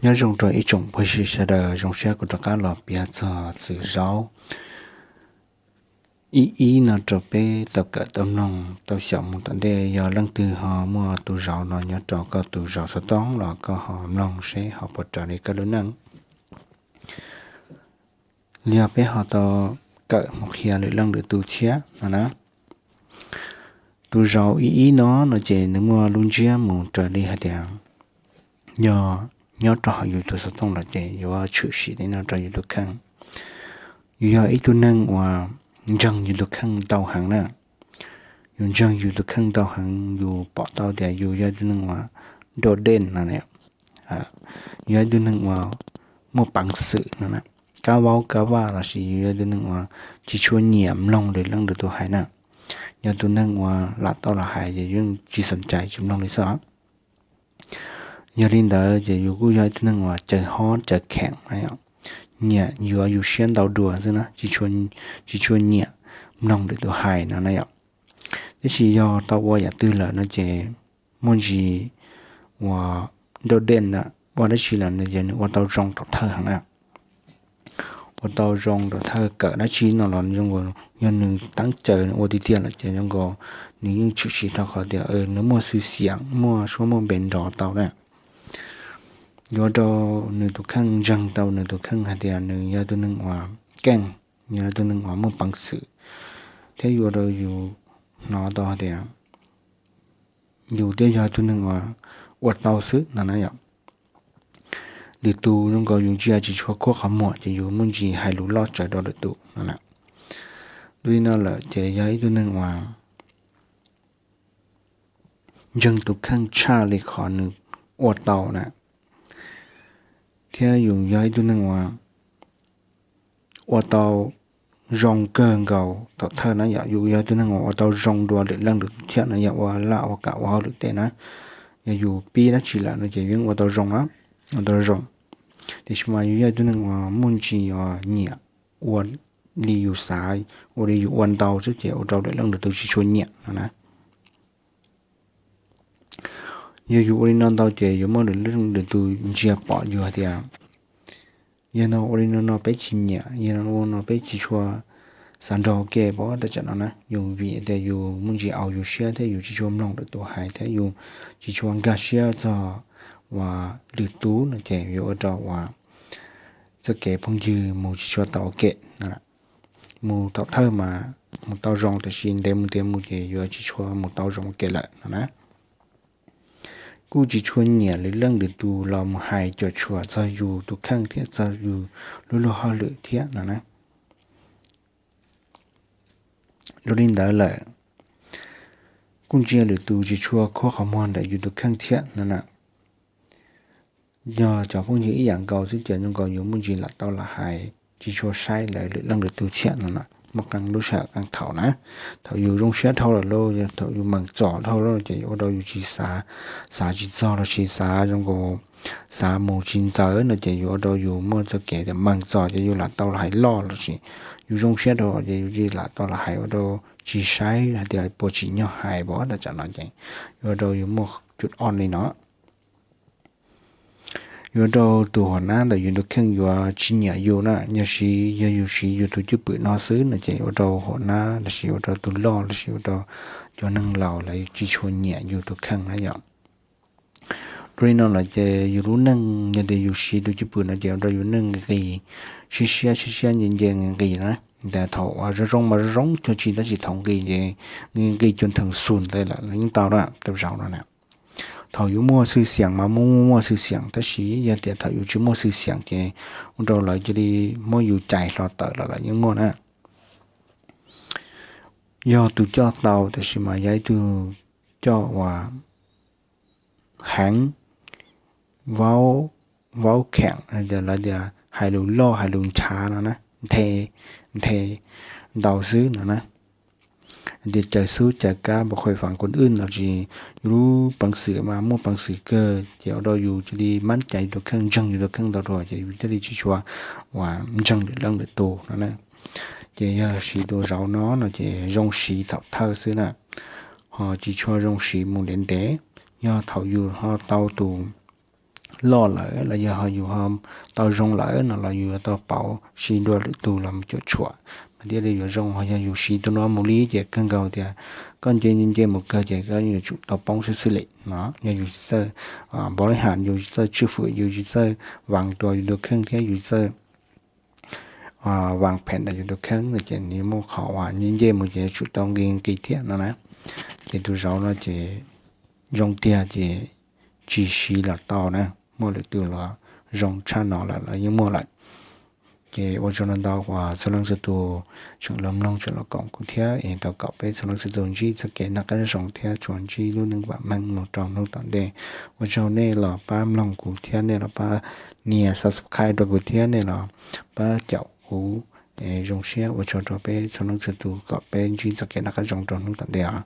Nyob zoo rau ib tsoom phooj ywg sawv daws, zoo siab kuv rov qab los piav txog txwm zaub ib ib no rau peb tau kawm tau mloog tau xyaum mus tom ntej. Yog leej twg ho muaj tus zaub no nyob rau koj tus zaub xov tooj los koj ho mloog seb ho puas raws li koj lub neej. Yog peb ho tau kawm mus qhia lwm leej lwm tus thiab no na. Tus zaub ib ib no no ces nws muaj lub ntsiab mus raws li hais tias yog nyob rau hauv yus tus xov tooj los ces yuav tshwm sim li no rau yus tus kheej. Yus yog ib tug neeg uas ntseeg yus tus kheej ntau heev na. Yus ntseeg yus tus kheej ntau heev, yus pom tau tias yus yog ib tug neeg uas doj dej no, yus yog ib tug neeg uas muaj peev xwm no na, kab vaub kab vaj, lossis yus yog ib tug neeg uas tsis tshua nyiam mloog lwm leej lwm tus hais na. Yog tus neeg uas lam tau los hais ces yeej tsis xoom cai tsis mloog li xwb. Yog li ntawd ces yus kuj yog ib tug neeg uas caws hob caws kheem, nyiam yuav yus siab ntau dua xwb na, tsis tshua nyiam mloog lwm tus hais no na yom. Tab sis yog tau ua yam twg lawm no ces muaj ntsis uas doj dej na, ua dab tsi lawm no ces nws ua tau zoo thaum thawj heev na. Ua tau zoo thaum thawj, kawm dab tsi no los zoo nkaus, yog nws teeb caws nws ua tiag tiag lawm ces zoo nkaus nws yeej tshwm sim rau qhov tias nws muaj xwm xiam, muaj suab muaj npe nrov tau na. Yuav ua rau nws tus kheej ntseeg tau nws tus kheej hais tias nws yog tus neeg uas keej, yog tus neeg uas muaj peev xwm, thiab yuav ua rau yus hnov tau hais tias yus thiaj yog tus neeg uas ua tau xwb no na yom. Lwm tus zoo nkaus yus ntsia tsis tshua khuab qhov muag ces yus muaj ntsis hais lus loj tsawv rau lwm tus no na. Dua li no lawm ces yog ib tug neeg uas ntseeg tus kheej tshaj li qhov nws ua tau na, thiab yus yog ib tug neeg uas ua tau zoo kawg nkaus thaum thawj na yom. Yus yog ib tug neeg uas ua tau zoo dua lwm leej lwm tus thiab no, yog ua laj ua kam ua hauj lwm tej na, yog yus pib dab tsi lawm no ces yeej ua tau zoo na, ua tau zoo. Tiam sis mas yus yog ib tug neeg uas muaj ntsis uas nyiam ua li yus xav, ua li yus ua ntau xwb ces ua rau lwm leej lwm tus tsis tshua nyiam no na. Yog yus ua li no ntau ces yuav muaj lwm leej lwm tus ntsia pom yus hais tias yog no ua li no no peb tsis nyiam, yog no ua no peb tsis tshua xav nrog ua ke pom tej tsam no na. Yus vim tias yus muaj ntsis au yus siab thiab yus tsis tshua mloog lwm tus hais thiab yus tsis tshua nkag siab txog uas lwm tus no ces yuav ua rau uas txoj kev phooj ywg mus tsis tshua tau ua ke no. Mus thaum thawj mas mus tau zoo, tiam sis ntev mus ntev mus ces yuav tsis tshua mus tau zoo ua ke lawm no na. Kuj tsis tshua nyiam lwm leej lwm tus los mus hais cuam tshuam txog yus tus kheej thiab txog yus lub luag hauj lwm thiab no na. Dua li ntawd lawm, kuj ntsia lwm tus tsis tshua khuab qhov muag ntawm yus tus kheej thiab no na. Yog cov phooj ywg ib yam nkaus xwb ces zoo nkaus yus muaj ntsis lam tau lam hais, tsis tshua saib lawv lwm leej lwm tus thiab no na. Muaj qee lub sij hawm qee thaum na, thaum yus zoo siab dhau lawm lauj, yog thaum yus meem txom dhau lawm ces yuav ua rau yus tsis xav, xav tsis txog lossis xav zoo nkaus xav mus tsis ntxaws no ces yuav ua rau yus muaj txoj kev tias meem txom ces yus lam tau lam hais loj lossis yus zoo siab dhau ces yus lam tau lam hais ua rau tsis saib hais tias puas tsim nyog hais pom tej tsam no ces yuav ua rau yus muaj cuj o li no. Yuav ua rau tus hom nab ntawm yus tus kheej yuav tsis nyiam yus na, yog siv, yog yus siv yus tus cwj pwm no xwb no ces ua rau hom nab lossis ua rau tus loj lossis ua rau cov neeg laus lawv tsis tshua nyiam yus tus kheej na yom. Dua li no lawm ces yus lub neej yog tias yus siv tus cwj pwm no ces ua rau yus neej nqis, siab siab siab siab nce nce nqis nqis na. Ntawm thaum uas zoo zoo mas zoo zoo cuag tsis, tab sis thaum nqis ces nqis cuag theem xus ntawd lawm yeej tau na, tej zaum no na. Thaum yus muaj xwm xiam mas muaj muaj muaj xwm xiam, tab sis yog tias thaum yus tsis muaj xwm xiam ces ua rau lawv cia li muab yus cais hlo tawm los lawm yeej muaj na. Yog tus coj tau, tab sis mas yog ib tug coj uas heev, vaub, vaub kheem, lawv tias hais lus loj hais lus nchav no na, nthe, nthe ntau xwb no na. Tias caws xub caws kab npam khuaim faam kua wb no ces yus lub peev xwm mas muaj peev xwm kawg ces ua rau yus cia li mab cais yus tus kheej, ntseeg yus tus kheej ntau dua ces yus thiaj li tsis tshua uas ntseeg lwm leej lwm tus no na. Ces yog siv tus zauv no no ces zoo siv thaum thawj xwb na, ho tsis tshua zoo siv mus ntev ntev. Yog thaum yus ho tau tus loj lawm los yog ho yus ho tau zoo lawm no los yus yuav tau pauv siv dua lwm tus los mus cuam tshuam mas thiaj li yuav zoo. Ho yog yus siv tus no mus li ces kawg nkaus tias koj nce nce mus kawg ces koj yuav tsum tau poob xwb xwb li no. Yog yus tsis txawj npav li has, yus tsis txawj tswj fwm, yus tsis txawj vaas dua yus tus kheej thiab yus tsis txawj vaas phem ntawm yus tus kheej no ces nws muaj qhov uas nce nce mus ces yuav tsum tau nqis nqis thiab no na. Ces tus zauv no ces zoo tiag ces tsis siv los tau na, muaj lwm tus los zoo tshaj no lawm los yeej muaj lawm. Ces ua tsaug ntau ntau uas txhua leej txhua tus tseem los mloog tseem los koom kuv thiab es tau kom peb txhua leej txhua tus ntsib txoj kev noj qab zoo thiab tsuas ntsib lub neej vam meej mus rau hnub tom ntej. Ua tsaug nej los pab mloog kuv thiab nej los pab nias subscribe rau kuv thiab nej los pab caum kuv. Zoo siab ua tsaug rau peb txhua leej txhua tus kom peb ntsib txoj kev noj qab zoo rau hnub tom ntej os.